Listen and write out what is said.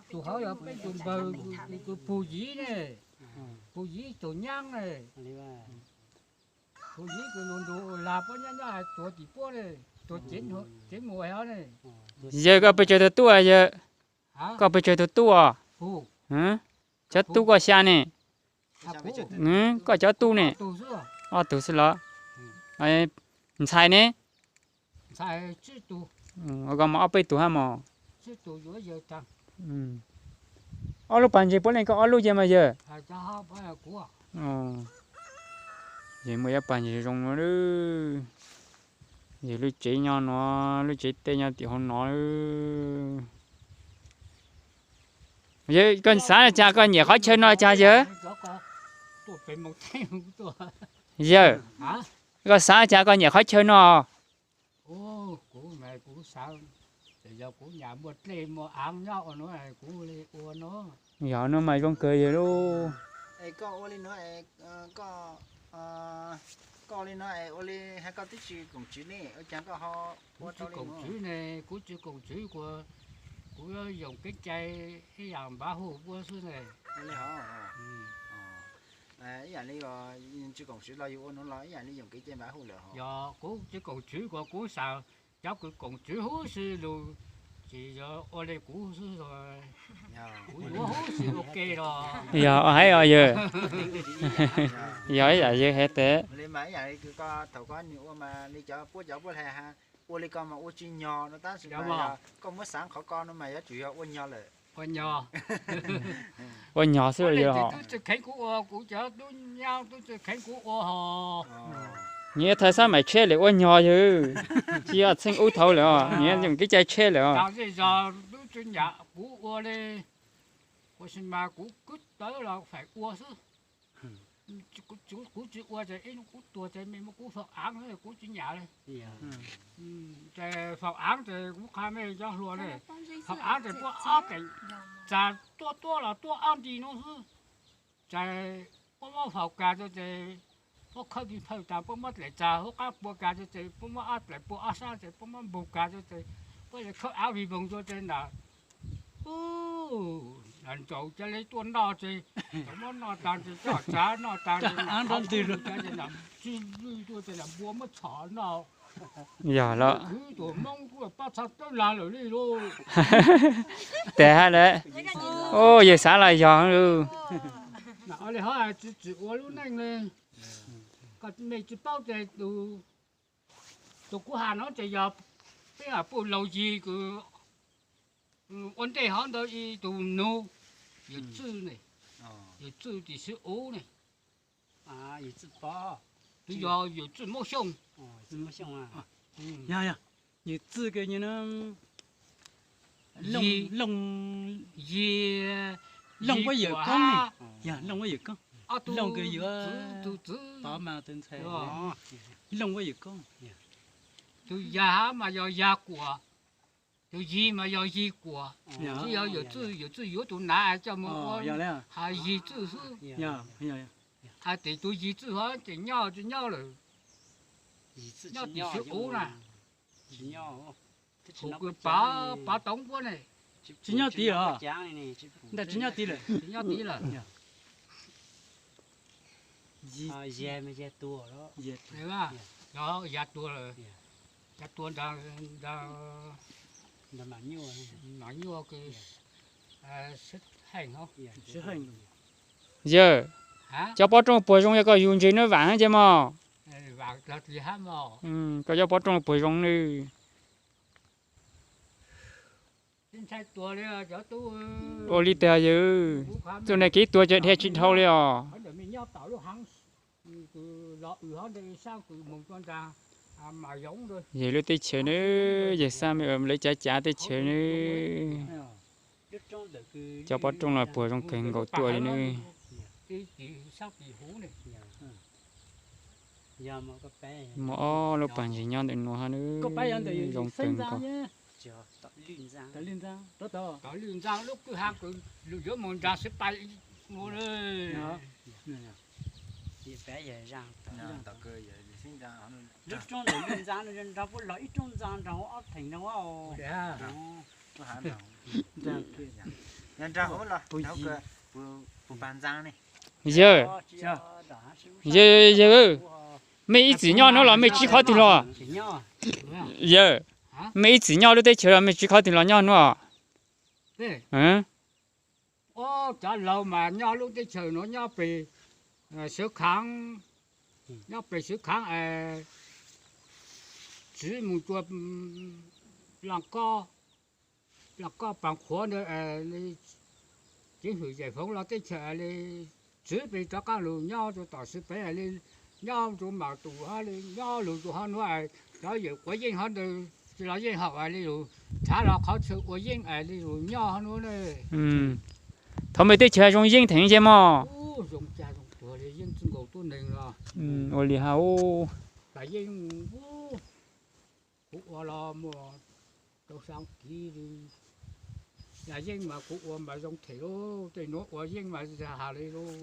Tus hauv yog peb tus npawg, tus pug yiv ne, pug yiv tus nyab ne, pug yiv tus nus nrug lag puab nyob nyob tuav tim puab ne, tuav cev mus hov ne. Yawg koj pes tsawg tug tub yawg? Koj pes tsawg tug tub os? Cov tub koj xya ne? Koj cov tub ne? Ob tug xwb los? Ntxhais ne? Koj mas ob peb tug hab mos. Ob lub pas ntses puav leej koj ob lub ces mas yawg. Yawg muaj ib pas ntses zoo no. Yawg lub tsev nyob no, lub tsev tej nyob tim hauv no. Yawg, koj xav cas koj nyiam qhov chaw no cas yawg? Yawg, koj xav cas koj nyiam qhov chaw no? Yog no mas zoo kawg yawg lauj. Koj ua li no, koj ua li no ua li hais koj twb tsis koom tswv ne, ua cas koj ho ua tau li no? Kuv tsis koom tswv, kuv yoom kev cai ib yam npav hu puab xwb ne. Ib yam li tsis koom tswv los yus ua nuav los ib yam li yoom kev cai npav hu lawm. Yog kuv tsis koom tswv kuv, kuv xav cov kws koom tswv huv si lug, tsis yog ua li kuv xwb, kuv yuav huv si ua ke los. Yog hais os yawg. Yog ib yam yawg hais tes. Li mas ib yam li kws koj thaum koj nws ua mas li cov puab cov puab hais, ua li ko mas ua tsis nyog no tab sis mas koj muab xaav qhov ko no mas yuav tsum yog ua nyog lawm. Ua nyog xwb yawg os. Tub tsi kheev kuv ua, kuv cov tub nyab tub tsi kheev kuv ua hos. Nyias thaij xab maim tsheb lawm ua nyog yawg. Tsis yog txheej ub thaud lawm os, nyias yoom kev cai tsheb lawm os. Zej zog tub tsi nyam kuv ua li, ua si mas kuv kwv tawv los faim ua xwb. Kuv tsis ua ces ib hnub kuv tuag ces mej muab kuv faus aav, kuv tsis nyam li. Ces faus aav ces kuv qha mej cov hluas ne, faus aav ces puab ob teem txag tuab tuab los tuab ob nti no xwb. Ces puab muab faus kas rua ces puab khawb pij phawj tas puab muab dlaim txag huv qaab pua kas rua ces puab muab ob dlaim pua ob sab ces puab muab npug kas rua ces puab le khawb aav vig voog rua ces ntawm ntsaum ca le tuaj noj ces tau muab noj taag ces coj tsav noj taag ces ntawm tsi lwj tuaj ces ntawm npua muab txhom noj. Yog lawm. Khwv tus Hmoob kuj pab txhab tawb lag lawm li lauj. Tes hab lawm. Yawg xav los yog lawm. Tsi tsi ua lub neej li, koj mej tsi paub ces tus kuv has no ces yog peb puj laug yig kws ua ntej hov ntawd ib tug nug, yawm txwj ne, yawm txwj tim Xwb Uv ne, twb yog yawm txwj Moob Xyooj. Yawm txwj kws Looj, Looj, Looj puab yawm koob ne, yog Looj puab yawm koob, Looj kws yuav tug txwv, Looj puab yawm koob. Tus Yag mas yog Yag Kuam, tus Yig mas yog Yig Kuam, tsi yog yawm txwj, yawm txwj yuav tus nav coj mus ua has Yig txwj xwb. Has tes tus Yig txwj hov ces nyob tsi nyob lawm, nyob tim Xwb Uv na. Tus kws Pav Toov puab ne, tsi nyob tid los? Ntawm tsi nyob tid lawm. Tsi nyob tid lawm. Yog Yag tuag lawm, Yag tuag nraag, nraag Maam Nyuaj kws Sib Heej. Yawg, cov pob rooj puas zoo yog koj yug ntses nab vaam ces mog? Koj cov pob rooj puas zoo ne? Ua li tiag yawg, txuj ne kev tuag ces dhia tsi dhau li os. Yawg lub teb chaws ne, yawg xab me lawv cav cav teb chaws ne. Cov pob rooj los puas zoo kawg nkaus tuaj li ne. Muaj ob lub pas ntses nyob ntawm nuav hab ne, zoo kawg nkaus. Tom lwj ntxaa lub kwj ha kws yuav moog nraag sib pais ua le. Ib roob ntawm lub ntxa no nrog puab los ib roob ntxa nrog ob theem nrog. Yawg, yawg, yawg, mej ib txwm nyob hnub los mej tsib qhov twg los? Yawg, mej ib txwm nyob lub teb chaws los mej tsib qhov twg los nyob hnub? Cov laug mas nyob lub teb chaws nuav nyob pem Suav Khaav, nyob pem Suav Khaav, tsiv mus rua Plas Koj, Plas Koj Paas Khuav ntawd, li Ceev Xwm Yaim Foov los teb chaws li, tsiv pem rov qaab lug nyob rua tom Suav Khaav li, nyob rua Maam Tus hab li, nyob lug rua hov nuav, cov yawm quav yeej hov ntawd tsi los yeej haum li lug, rhav los qhov chaw ua yeej li lug nyob hov nuav ne. Thaum mej teb chaws zoo yeej theem ces mog. Zoo cag zoo tuag li, yeej tsi nkaus tuab neeg los. Ua li hab, tas yeej kuv ua los muaj rau xyaa kiv li, tas yeej mas kuv ua mas zoo them lauj, tej nuav ua yeej mas has li lauj.